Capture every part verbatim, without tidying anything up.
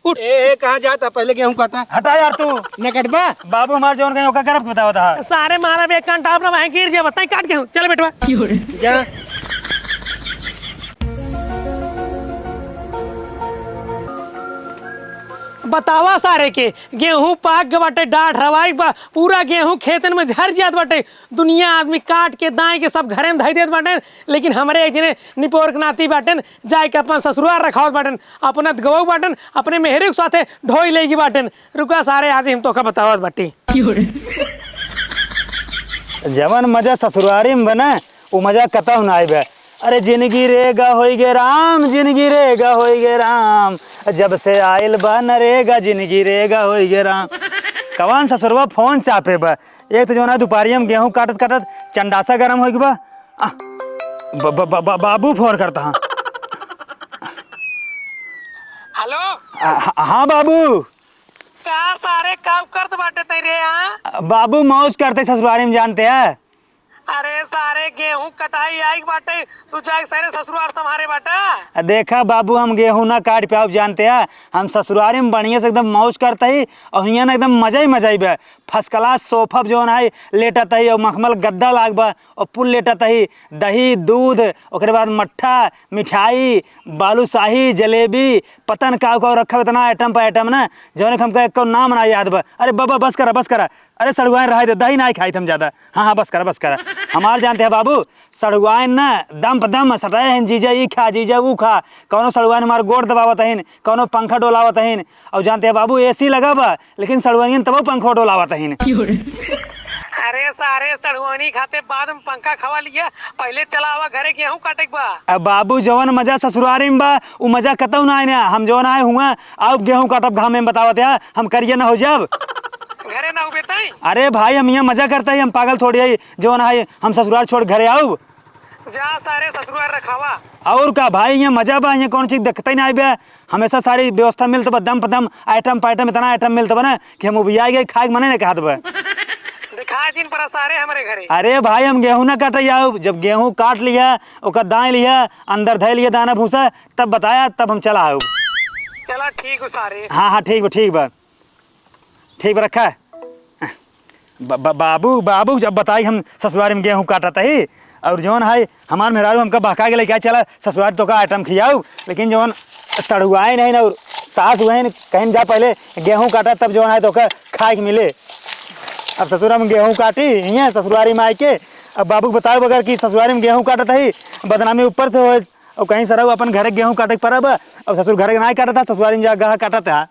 उठ। ए, ए, कहाँ जाता? पहले गेहूँ काटा। हटा यार तू। न कटबा? बाबू हमार जौन कहीं ओकर गर्भ बतावा था। सारे मारा बे, कान टाप ना वहीं गिर जाए, बताई काट गेहूँ। चल बेटवा। जा। बतावा सारे के, गेहूँ पाक गए बाटे, डाढ़ रवाई बा, पूरा गेहूँ खेतन में झर जात बाटे। दुनिया आदमी काट के, दाई के सब घरे में धई देत बाटे, लेकिन हमरे एक जने निपोर के नाती बाटेन, जाए के अपन ससुरार रखावत बाटेन, अपना गवऊ बाटेन, अपने मेहरी के साथे ढोई लेगी बाटेन। रुका सारे, आज हम तोका बतावत बाटी। जवन मजा ससुरारी में बने, उ मजा कतहु ना आइबे। अरे जिनगी रेगा होई गे राम, जिनगी रेगा होई गे राम, जब से आइल बा नरेगा, जिनगी रेगा होई गे राम। कवन ससुरवा फोन चापे बा, एक तो जौन है दुपहरिया में गेहूँ काटत काटत चंडासा गरम होइके बा। आ, ब-, ब-, ब-, ब-, बाबू फोन करता हाँ। हेलो। आ, ह-, हाँ बाबू। का सारे काम करत बाटे तै रे यहाँ? बाबू मौज करते ससुरारी में जानते हैं। अरे सारे गेहूँ कटाई आइक बाटे, तू जाइक सारे ससुरार संभारे बाटा। आ, देखा बाबू, हम गेहूँ ना काट पाउब जानते हैं, हम ससुरारी में बढ़िया से एकदम मौज करते ही और हियाँ ना एकदम मजा ही मजा ही बे। फर्स्ट क्लास सोफा जौन है लेटत ही और मखमल गद्दा लाग बा और पुल लेटत ही, दही, दूध, ओकरे बाद मट्ठा, मिठाई, बालूशाही, जलेबी, पता न का का रखा बा, इतना आइटम पर आइटम ना, जौन के हमका एको नाम ना याद बा। अरे बाबा बस करा, बस करा। अरे सड़ुआइन रहे दे, दही ना खाई हम ज्यादा। हाँ, हाँ, बस करा, बस करा। हमार जानते हैं बाबू, सड़ुआइन ना दम प दम सटाए हैं, जीजा ई खा, जीजा ऊ खा। कौनो सड़ुआइन हमार गोड़ दबावत हइन, कौनो पंखा डोलावत हइन। और जानते हैं बाबू, एसी लगा बा, लेकिन सड़ुआइन तबो पंखो डोलावत हइन। अरे सारे सड़ुआनी खाते बाद में पंखा खवा लिया, पहले चला आवा घरे, गेहूं काटे के बा। अब बाबू, जवन मजा ससुरारी में बा, उ मजा कतौ ना आए ना। हम जवन आए हुआ, आउब गेहूं काटब घामे में, बतावत है, हम करिए ना हो जाब। घरे ना उबे तई? अरे भाई, हम यहाँ मजा करता ही, हम पागल थोड़ी है, जवन आए हम ससुरार छोड़ घरे आउब। जा सारे ससुरार रखावा। और का भाई, यहाँ मजा बा, यहाँ कौन चीज दिक्कत ही ना आइबे। हमेशा सारी व्यवस्था मिलत बा, दम प दम, आइटम पाइटम, इतना आइटम मिलत बा ना कि हम उबिया गए, खाए के मने नहीं कहत बा। दिखा जिन पर सारे हमरे घरे। अरे भाई, हम गेहूं ना काटे आउब, जब गेहूं काट लिया, ओकर दाए लिया, अंदर धै लिया दाना भूसा, तब बताया, तब हम चला आउब। चला ठीक हो सारे। हाँ, हाँ, ठीक बा, ठीक बा। ठीक बा, रखा। ब-, ब-, बाबू, बाबू, जब बताई हम ससुरारी में गेहूं काटत ही, और जौन है हमार मेहरारू हमका बहका के लेके आए, "चला ससुरारी तोका आइटम खियाऊ", लेकिन जौन सड़ुआइन है ना और सास हुए हैं, कहीं जा पहले गेहूं काटा, तब जौन है तोका खाए के मिले। अब ससुर हम गेहूं काटी हियाँ ससुरारी में आइके, अब बाबू के बताओ बगैर कि ससुरारी में गेहूं काटत ही, बदनामी ऊपर से होए, और कहीं सरऊ अपन घरे गेहूं काटे के परब, अब ससुर घरे के नाई काटत है, ससुरारी में जा गहा काटत है।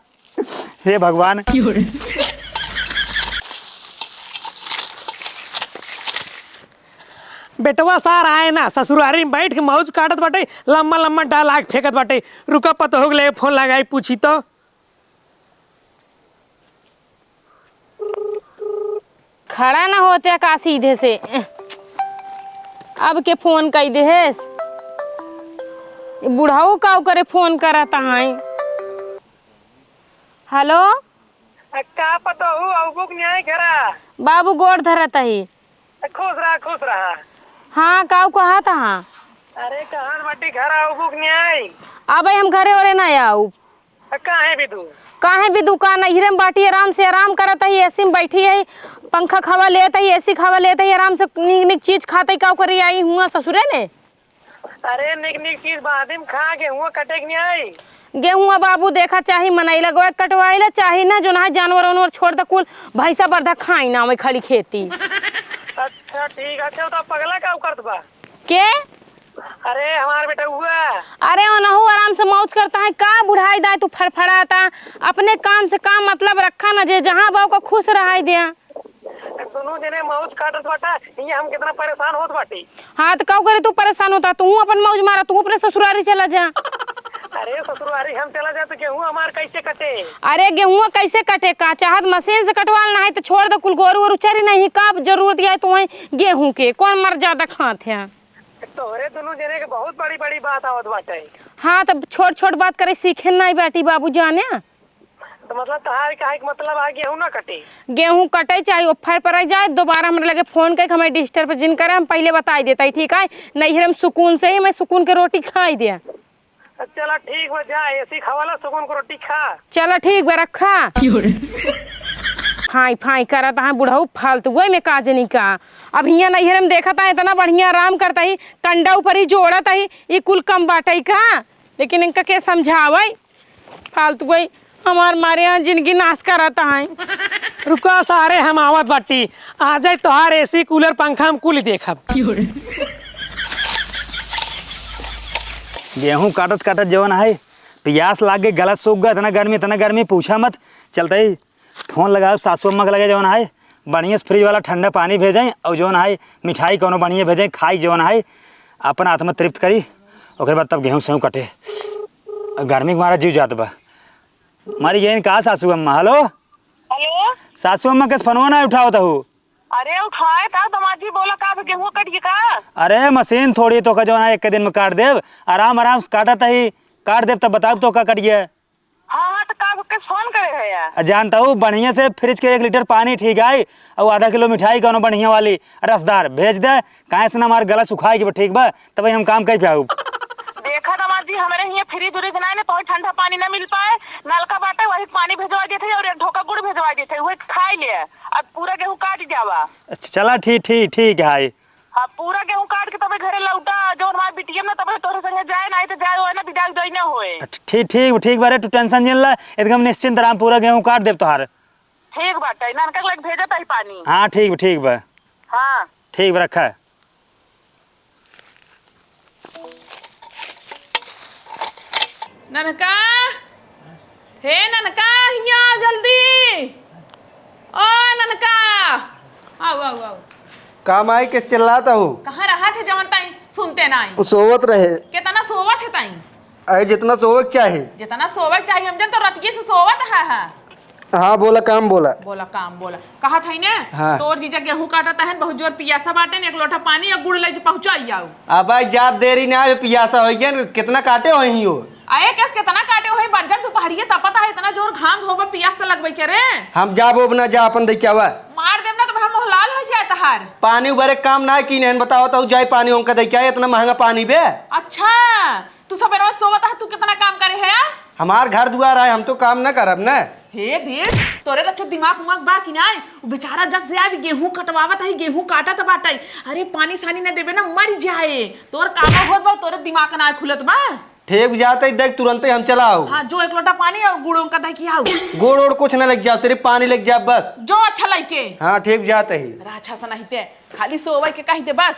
हे भगवान। बेटवा सार आए ना, ससुरारी में बैठ के मौज काटत बाटे, लम्बा लम्बा dialogue फेंकत बाटे। रुका, पतोहू के ले फोन लगाई, पूछी तो। खड़ा ना होते का सीधे से, अब के फोन कई देहेस। बुढ़ऊ का करे फोन करत हैं। हेलो। आ, का पतोहू, अउबुक न्याय घरा? बाबू गोड़ धरत ही। खुश रहा, खुश रहा। हाँ, काऊ कहत हा? अरे, कहत बाटी घर अउबुक न्याय? अबे हम घरे ओरे ना आउब। आ, काहे बिदु? काहे बिदु का, नैहरे में बाटी, आराम से आराम करत ही, एसी में बैठी ही, पंखा हवा लेत ही, एसी हवा लेत ही, आराम से नीक नीक चीज खात ही, काऊ करी आई हुआ ससुरे में? अरे, निक निक चीज बादी में खा, गेहुआ कटे के नहीं आई। गेहुआ बाबू देखा, चाही मनई लगवा के कटवाइला, चाही ना, जो ना जानवर उनवर छोड़ द कुल, भैंसा बरधा खाई ना, हमें खड़ी खेती। अच्छा, ठीक, अच्छा, तो पगला का करत बा? के? अरे, हमार बेटा हुआ। अरे, ओनहु आराम से मौज करता है, का बुढ़ाई दाई तू फड़फड़ाता? अपने काम से काम मतलब रखा ना, जे जहाँ बाऊ का खुश रहाई दिया। दोनों जने मौज काटत बाटा, ये हम कितना परेशान होत बाटी। हाँ, तो काऊ करे तू परेशान होता? तू अपन मौज मारा, तू अपने ससुरारी चला जा। अरे ससुरारी हम चला जाए तो गेहूं हमार कैसे कटे? अरे गेहूं कैसे कटे का? चाहत मशीन से कटवाल ना है तो छोड़ दे, कुल गोरू वोरू चरी नहीं, का जरूरत है तुम्हें गेहूं के? कौन मर ज्यादा खात है? तोहरे दोनों जने के बहुत बड़ी बड़ी बात आवत बाटे। हाँ, तब छोट छोट बात करे सीखे नहीं बाटी बाबू जाने। तो मतलब तहार कहे के मतलब आ गेहूं ना कटे? गेहूं कटे चाहे उफर पर जाए, दोबारा हमरे लगे फोन करके हमें डिस्टर्ब जिन करे, हम पहले बताई देता ही, ठीक है? नैहर में सुकून से ही मैं सुकून के रोटी खाई दे। चला ठीक बा, जा एसी क हवा ला, सुकून क रोटी खा। चला ठीक बा, रखा। फाई फाई करत हैं बुढ़ऊ, फालतुए में का जनी का। अब हियाँ नैहर में देखत हैं, इतना बढ़िया आराम करत ही, कंडा ऊपर ही जोड़त ही, ई कुल कम बाटइ का? लेकिन इनका के समझावइ, फालतुए हमार मारे यहाँ जिनगी नाश करत हैं। रुका सारे, हम आवत बाटी, आ जाए तोहार एसी कूलर पंखा हम कुल देखब। गेहूँ काटत काटत जवन है, पियास लाग गई, गला सूख गया, इतना गर्मी, इतना गर्मी, पूछा मत। चलते ही फोन लगाओ सासू अम्मा के लगे, जवन है बढ़िया से फ्रिज वाला ठंडा पानी भेजें, और जवन है मिठाई कौनो बढ़िया भेजें, खाई जवन है अपन आत्मा तृप्त करी, ओकरे बाद तब गेहूँ सेहूँ कटे। गर्मी के मारा जीव जात बा। मरी गई का सासू अम्मा? हेलो। हेलो। सासू अम्मा के फोनवा ना उठावत हूँ। अरे उठाए था दमाद जी, बोला का अब गेहूं कट गया का? अरे मशीन थोड़ी तो का जवन है एक दिन में काट देब, आराम आराम से काटत ही, काट देब तब बताब तो का कट गया। हाँ हाँ, तो का के फोन करे है यार? आ जानता हूँ बढ़िया से फ्रिज के एक लीटर पानी ठीक है, और आधा किलो मिठाई कौनो बढ़िया वाली रसदार भेज दे, काहे से ना हमार गला सुखाए के बा, ठीक बा, तब हम काम कइ पाउब। देखा दमाद जी, हमरे हियाँ फ्रिज उरिज ना है ना, तो ठंडा पानी ना मिल पाए। नलका बाटे, वही पानी भेजवा देत है और एक ढोका गुड़ भेजवा देत है, वही खाई ले। अब पूरा गेहूं काट जावा। अच्छा, चला ठीक, ठीक, ठीक है। हाँ, पूरा गेहूं काट के तबे घरे लौटा, जो हमार बिटिया ना तबे तोहरे संगे जाए, नाही तो जाए होए ना, बिदाई उदाई ना होए। ठीक, ठीक, ठीक बा रे, तू टेंशन जिन ला, एकदम निश्चिंत आराम, पूरा गेहूं काट देब तोहार। ठीक बाटे, ननका के लगे भेजत है पानी। हाँ, ठीक बा, ठीक बा। हाँ। ठीक बा, रखा। ननका, हे ननका, हियाँ आ जल्दी। ओ ननका, आओ, आओ, आओ। का माई, किस चिल्लात हो? कहाँ रहत है जवन ताई सुनते नाई? उ सोवत रहे। कितना सोवत है ताई? अरे, जितना सोवे के चाही। जितना सोवे के चाही, हम जन तो रतिये से सोवत है, है। हाँ, बोला काम बोला। बोला काम बोला। कहत हई ने, हाँ। तोर जीजा गेहूं काटत हन, बहुत जोर पियासा बाटेन, एक लोटा पानी और गुड़ लेके पहुंचाई जाओ। अब भाई, जात देरी ना, अबे पियासा होइ गया, कितना काटे होई हो? अरे, केस कितना काटे होई, बज्जर दुपहरिये तपत है, इतना जोर घाम होबा, पियास त लगबे करे। हम जाब ओब ना, जा अपन देख के आवा। मार देब ना तो भाई मुंह लाल हो जाए तहार। पानी उबरे काम ना कीने हन, बताओ तो जाए पानी उनका देख के आए, इतना महंगा पानी बे। अच्छा, तू सबेरवा सोवत ह, तू कितना काम करे है? हमार घर दुआर है, हम तो काम न करब न। हे देख, तोरे रक्षा दिमाग उमाग बा कि नाय? उ बेचारा जब से आबि गेहूं कटवावत है, गेहूं काटत बाटै। अरे पानी सानी न देबे न मरि जाए। तोर काम होत बा, तोरे दिमाग नाय खुलत बा। ठीक जात है, देख तुरंते हम चला आउब। हाँ, जो एक लोटा पानी और गुड़ उनका दे के आउ। गुड़ उड़ कुछ न लग जाब, सिर्फ पानी लग जाब बस। जो अच्छा लइके। हाँ, ठीक जात है। राक्षस नहीं ते। खाली सोवै के कहि दे बस।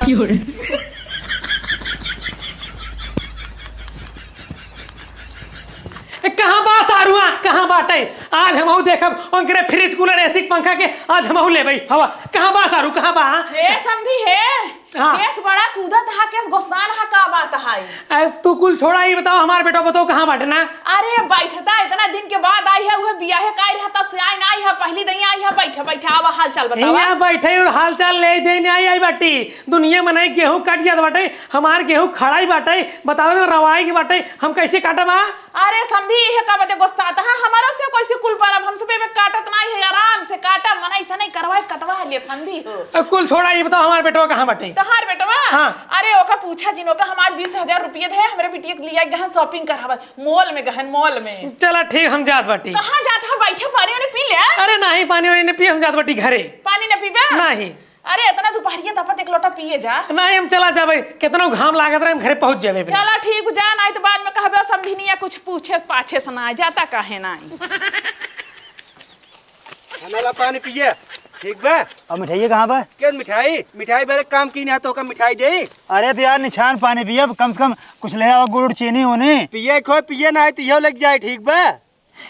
ए, कहाँ बा सारुआ? कहाँ बाटै? आज हमहू देखब उनकरे फ्रिज, कूलर, एसी, पंखा के आज हमहू लेबै हवा। कहाँ बा सारू? कहाँ बा? हे समधी हे। हाँ। केस बड़ा कूदत हा, केस गोस्सान हा, का बात है? ए, तू कुल छोड़ा, ई बताओ हमार बेटवा बताओ कहाँ बाटै ना? अरे बैठता, इतना दिन के बाद आई है, उहे बियाहे काई रहा तब से आई ना आई है, पहली दही आई है, बैठे बैठे आवा हाल चाल बतावा। हियाँ बैठे और हाल चाल ले दे नहीं आई, आई बाटी। दुनिया मनई गेहूं कट जात बाटै, हमार गेहूं खड़ाई बाटै, बताओ ना रवाई के बाटै, हम कैसे काटब आ? अरे समधी, इहे का बदे गुस्सात हा, हमारो से कैसे कुल परब, हम सब एबे काटत नाई है, आराम से काटब, मनई सनई करवाई कटवा लेब समधी हो। अब कुल छोड़ा, ई बताओ हमार बेटवा कहाँ बाटै? तहार बेटवा? हाँ। अरे ओका पूछा जिन, ओका हम आज बीस हजार रुपये दे, हमरे बिटिया के लिया गहन shopping करावे, mall में गहन, mall में। चला ठीक, हम जात बाटी। कहाँ जात हा? बैठे पानी वानी पी ले। अरे नहीं, पानी वानी नहीं पी, हम जात बाटी घरे। पानी न पीबे? नहीं। अरे, इतना दुपहरिया तपत एक लोटा पिए जा। नहीं, हम चला जाबे, कितनो घाम लागत रहे, हम घरे पहुँच जाबे। चला, ठीक जा, नहीं तो बाद में कहबे, "समधिनिया कुछ पूछे पाछे से ना, जाता काहे नहीं?" खाना ला पानी पिए, ठीक बा? और मिठाइये कहाँ बा? के मिठाई? मिठाई बरे काम की ना, तो का मिठाई दे? अरे, तो यार, निछान पानी पिए, कम से कम कुछ ले आओ, गुड़, चीनी, उनी। पिए खो, पिए ना, तो यो लग जाए, ठीक बा?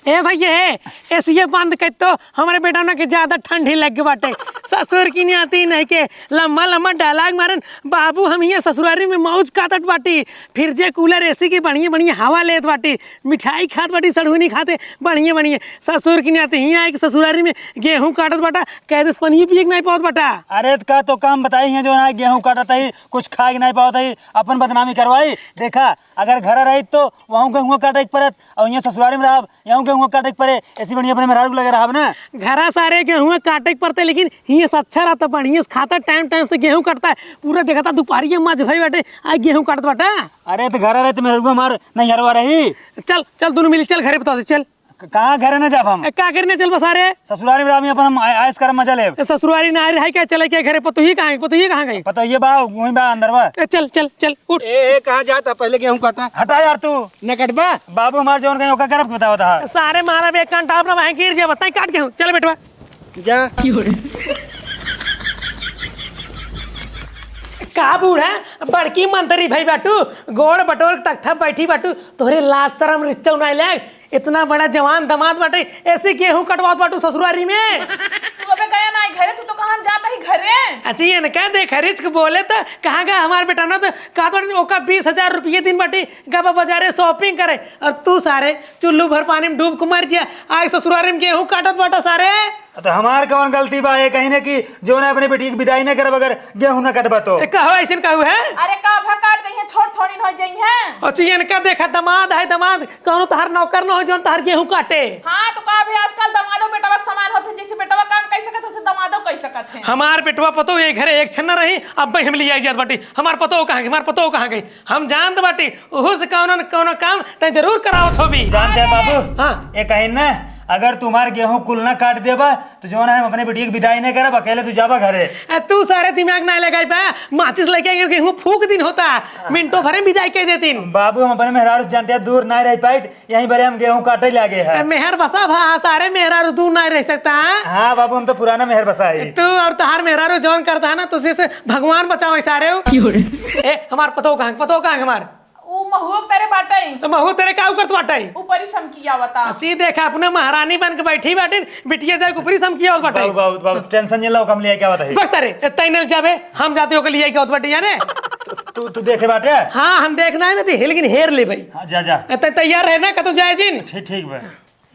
ए भैया, ए, एसिये बंद कर तो, हमरे बेटवा के ज्यादा ठंडी लग गई बाटे। ससुर की नाती नहीं के लम्बा लम्बा dialogue मारन, बाबू हम हियाँ ससुरारी में मौज काटत बाटी, फ्रिजे कूलर एसी की बढ़िया बढ़िया हवा लेत बाटी, मिठाई खात बाटी, सड़हुनी खाते बढ़िया बढ़िया। ससुर की नाती हियाँ आइके ससुरारी में गेहूँ काटत बाटा, कह दे पानी पिए के नहीं पावत बाटा। अरे त का तो काम बताई है जो ना गेहूँ काटत ही, कुछ खाए के नहीं पावत ही, अपन बदनामी करवाई। देखा अगर घर रही तो वहूँ गेहूँ काटे के परत, और यहाँ ससुरारी में रहब, यहाँ गेहूँ काटे के परे, ऐसी बढ़िया अपने मेहरारू के लगे रहब ना। घरा सारे गेहूँ काटे के परते, लेकिन ये अच्छा रहता, बढ़िया से खाता, टाइम टाइम से गेहूँ कटता है। पूरा देखता दुपहरिया मज भई बाटे, आ गेहूँ काटत बाटा। अरे तो घर रहे तो मेहरुआ हमार नैहरवा रही। चल चल, दुनू मिली चल घरे, पतोह से चल। क-, कहाँ घरे न जाब हम? ए, का घरे न चल बसा रे? ससुरारी में हम अपन हम आय-, आयस करब, मजा लेब। ए, ससुरारी ना रहे क्या, चले क्या घरे? पतोहिए कहाँ गई? पतोहिए कहाँ गई? पतोहिए बा वहीं बा अंदरवा। ए, चल चल चल उठ। ए, ए, कहाँ जाता? पहले गेहूँ काटा। हटा यार तू। न कटबा? बाबू हमार जौन कहीं ओका करब बतावत हा। सारे मारा बे कान टाप ना वहीं गिर जाबा, तई काट गेहूँ। चल बेटवा। जा। का बूढ़ा, बड़की मंत्री भई बाटू, गोड़ बटोर के तख्ता बैठी बाटू, तोहरे लाज शरम रिच्चौ नाई लाग? इतना बड़ा जवान दामाद बाटे, ऐसे गेहूं कटवात बाटू ससुरारी में। तू अबे गया ना घरे, तू तो कहा हम जाता ही घरे। अच्छा, ये न कह दे, खरीच के बोले तो कहाँ गया हमार बेटा ना, तो कहा तो ओका बीस हजार रुपये दिन बाटे, गबा बाजारे shopping करे, और तू सारे चुल्लू भर पानी में डूब के मर जिया, आए ससुरारी में गेहूं काटत बाटा सारे। तो हमार कौन गलती बा? ये कहीं ना कि जो ना अपने बेटी की विदाई ना करब अगर गेहूं ना कटबा तो। ए, कहो ऐसे कहू है? अरे का भा काट दइहें, छोट थोड़ी न हो जइहें। अच्छा, इनका देखा, दामाद है, दामाद, कौनो तहार नौकर न हो जौन तहार गेहूं काटे। हाँ, तो का भी आजकल दामादो बेटवा के समान होत हैं, जैसे बेटवा काम कई सकत है, वैसे दामादो कई सकत है। हमार बेटवा पतो ये घरे एक छन न रही, अब भाई हम ले आई जात बाटी। हमार पतो कहाँ गई, हमार पतो कहाँ गई? हम जानत बाटी, ओहू से कौनो न कौनो काम तय जरूर करावत होबी। जानते हैं बाबू? हाँ। ये कहीं ना, अगर तुम्हार गेहूं कुल ना काट देबा, तो जौन है, हम अपने बिटिया के विदाई नहीं करब, अकेले तू जाबा घरे। ए, तू सारे दिमाग ना लगाई बा, माचिस लेके आके गेहूं फूंक दिन होता, मिनटों भरे में विदाई कर देतीन। बाबू, हम अपने मेहरारू से जानते हैं, दूर ना रह पाइत, यहीं भरे हम गेहूं काटे लागे हैं। ए, मेहर बसा भा, सारे मेहरारू दूर ना रह सकता है। हाँ बाबू, हम तो पुराना मेहर बसा है। तू और तहार मेहरारू जौन करता है ना, तुझे से भगवान बचावे सारे हो। क्यों रे? ए, हमार पतो कहाँ, पतो कहाँ हमार? ऊ महुआ तेरे बाटई। तो महुआ तेरे का करत बाटई? ऊपरी समकी आवता। अच्छी देखा, अपने महारानी बन के बैठी बाटिन, बिटिया जाए के ऊपरी समकी आवत बाटई। बाबू, बाबू, बाबू, tension नहीं लो, हम ले क्या बात है? बस अरे, ए, तैं नहीं जाबे, हम जाते होके लिए क्या आवत बाटी, जाने? तू, तू, तू देखे बाटे? हाँ, हम देखना है ना, तो हिलगिन हेर ले भाई। हाँ, जा, जा। ए, तैं तैयार रहे ना, कतो जाए जिन। ठीक, ठीक बा।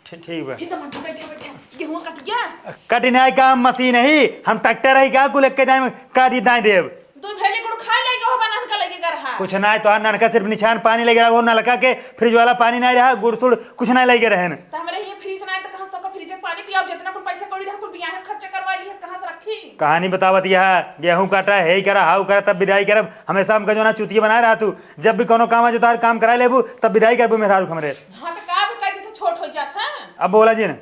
ठीक, ठीक बा। ये तो मंटू बैठे, बैठे। गेहूं कट गया? कटनाई का मशीन है, हम ट्रैक्टर है का, कुल एक के दाएं काटी दाएं देब। तू भेजे कुल खाए लेके हो, बनन का लेके घर हा। कुछ ना, तोहार ननका सिर्फ निछान पानी लेके रहा, वो नलका के फ्रिज वाला पानी नहीं रहा, गुड़ सुड़ कुछ नहीं लेके रहन। तो हमरे ये फ्रिज नहीं, तो कहाँ से तोका फ्रिज के पानी पियाओ, जितना कुल पैसा कौड़ी रहा, कुल बियाह में खर्चा करवा लिए, कहाँ से रखी? कहानी बतावत यह, गेहूं काटा, हे करा, हाउ करा, तब विदाई करब। हमेशा हमका जो ना चुतिया बनाए रहा तू, जब भी कोनो काम आ जो तार काम करा लेबू, तब विदाई करबू मेहरारू हमरे। हाँ, तो का भी कह देते, छोट हो जात है। अब बोला जी ना।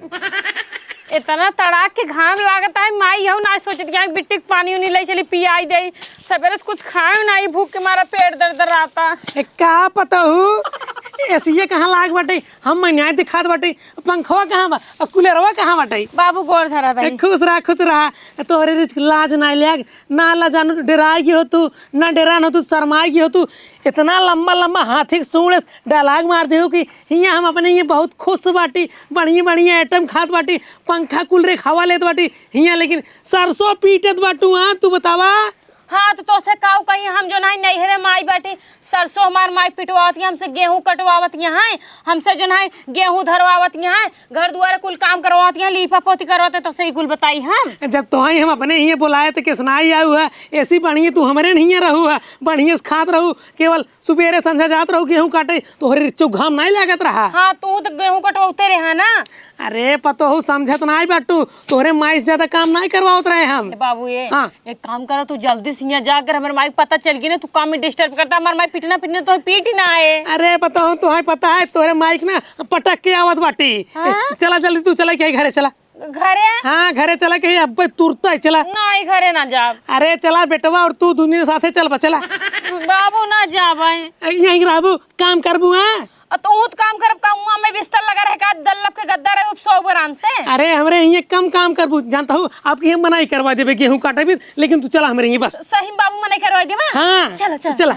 इतना तड़ाक के घाम लागत है, माई यहू ना सोचत कि बिट्टी के पानी उनी ले चली पियाई दे। सवेरे से कुछ खाए ना, ई भूख के मारा पेट दर्द रहता। ए, का पता हूँ, एसिये कहाँ लाग बाटे, हम मनिया दिखात बाटे, पंखवा कहाँ बा, और कूलरवा कहाँ बाटे? बाबू गोड़ धरा ए, भाई। खुश रहा, खुश रहा। तोहरे रिच लाज ना लाग, ना लजानू, डेराई गई हो तू, ना डेरान हो तू, शर्माई गई हो तू। इतना लंबा लंबा हाथी के सूंड़ डायलॉग मार दे हो कि हियाँ हम अपने ये बहुत खुश बाटी, बढ़िया बढ़िया आइटम खात बाटी, पंखा कूलर के हवा लेत बाटी हियाँ, लेकिन सरसों पीटत बाटू। हाँ, तू बतावा। हाँ, तो तोसे काऊ कही, हम जो नहीं नैहरे में आई बाटी, सरसों हमार माई पिटवावत है, हमसे गेहूं कटवावत है, हमसे जो नहीं गेहूं धरवावत है, घर दुआरे कुल काम करवावत है, लीपा पोती करवावत है, तोसे ई कुल बताई हम। जब तोहाई हम अपने हियाँ बोलाए तो किसनाई आऊ है, ऐसी बढ़िया तू हमरे हियाँ रहू है, बढ़िया से खात रहू, केवल सुबेरे संझा जात रहू गेहूं काटे, तोहरे रिच्चो घाम नाई लागत रहा। हाँ, तू तो गेहूं कटवाते रहा ना। अरे पतोहू समझत नाई बाटू, तोहरे माई से ज्यादा काम नाई करवावत रहे हम। ए बाबू ए, हाँ। एक काम करा, तू जल्दी से यहाँ जाकर हमारे माई के पता चल गई ना, तू काम में disturb करता, हमारे माई पिटना पिटना तो पीट ही ना आए। अरे पतोहू, तोहे पता है तोहरे माई के ना पटक के आवत बाटी। हाँ? चला जल्दी, तू चला के घरे चला। घरे? हाँ, घरे चला के अब तुरता है, चला। नहीं, घरे ना जाब। अरे चला बेटवा, और तू दुनिया साथे चल बा, चला। बाबू ना जाबे। यहीं रहबू, काम करबू, हाँ? आ, तो ऊत काम करब का, उहाँ में बिस्तर लगा रहे का, दल्लप के गद्दा रहे, उप सौ आराम से। अरे, हमरे हियाँ कम काम करबू, जानता हूँ, आपके हियाँ मनाई करवा देबे गेहूँ काटे भी, लेकिन तू चला हमरे हियाँ बस। सही में बाबू मनाई करवा देबे? हाँ, चला, चला, चला।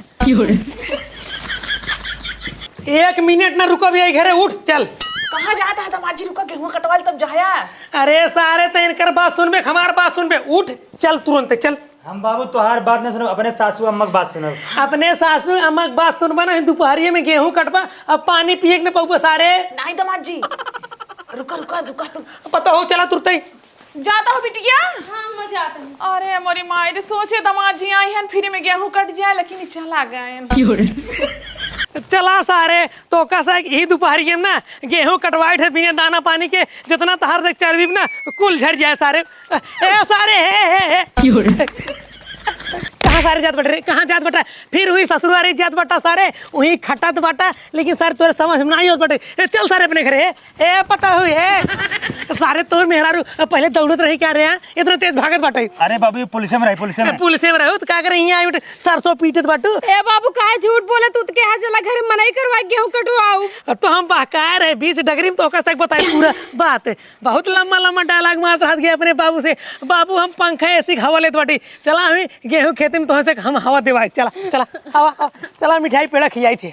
एक मिनट ना रुको भी, यही घरे उठ, चल। कहाँ जाता है दामाद जी, रुका, गेहूँ कटवा ले तब जाया। अरे सारे, तो इनकर बात सुनबे, हमार बात सुनबे, उठ, चल तुरंत, चल। हम बाबू तोहार बात न सुनब, अपने सासू अम्मा के बात सुनब। अपने सासू अम्मा के बात सुनबा ना, दुपहरिये में गेहूं कटबा, अब पानी पिए के न पउबा सारे। नहीं दामाद जी, रुका, रुका, रुका तुम। पता हो, चला तुरते ही। जाता हो बिटिया? हाँ, मैं जाता हूँ। अरे मोरी माई रे, सोचे दामाद जी आई हन, free में गेहूं कट जाए, लेकिन ये चला गए। चला सारे, तोका से ई दुपहरिया में ना गेहूं कटवाई थे बिना दाना पानी के, जितना तहार से चर्बी ना कुल झड़ जाए सारे। ए सारे, हे, हे, हे। कहाँ सारे जात बट रे, कहाँ जात बटा? फिर हुई ससुरारी जात बटा सारे, वहीं खटत बटा, लेकिन सारे तोरे समझ में नहीं होत बटे। ए, चल सारे अपने घरे। ए, पता हुई है सारे तोर मेहरारू पहले दौड़त रही क्या रे, हाँ? इतना तेज भागत बाटे। अरे बाबू, ये पुलिस में रही, पुलिस में। पुलिस में रहो तो का करे, यहाँ आइट सरसों पीटत बाटू। ए बाबू, काहे झूठ बोले तू? तो कहा चला घरे मनई करवा गेहूं कटवाऊ। तो हम बहकाए रहे बीच डगरी में, तो ओकर से बताए पूरा बात। बहुत लंबा लंबा डायलॉग मारत रहत गया अपने बाबू से। बाबू, हम पंखा एसी के हवा लेत बाटी, चला हमी गेहूं खेती में तोहसे हम हवा देवाई। चला, चला, हवा, हवा, चला मिठाई पेड़ा खियाई थे।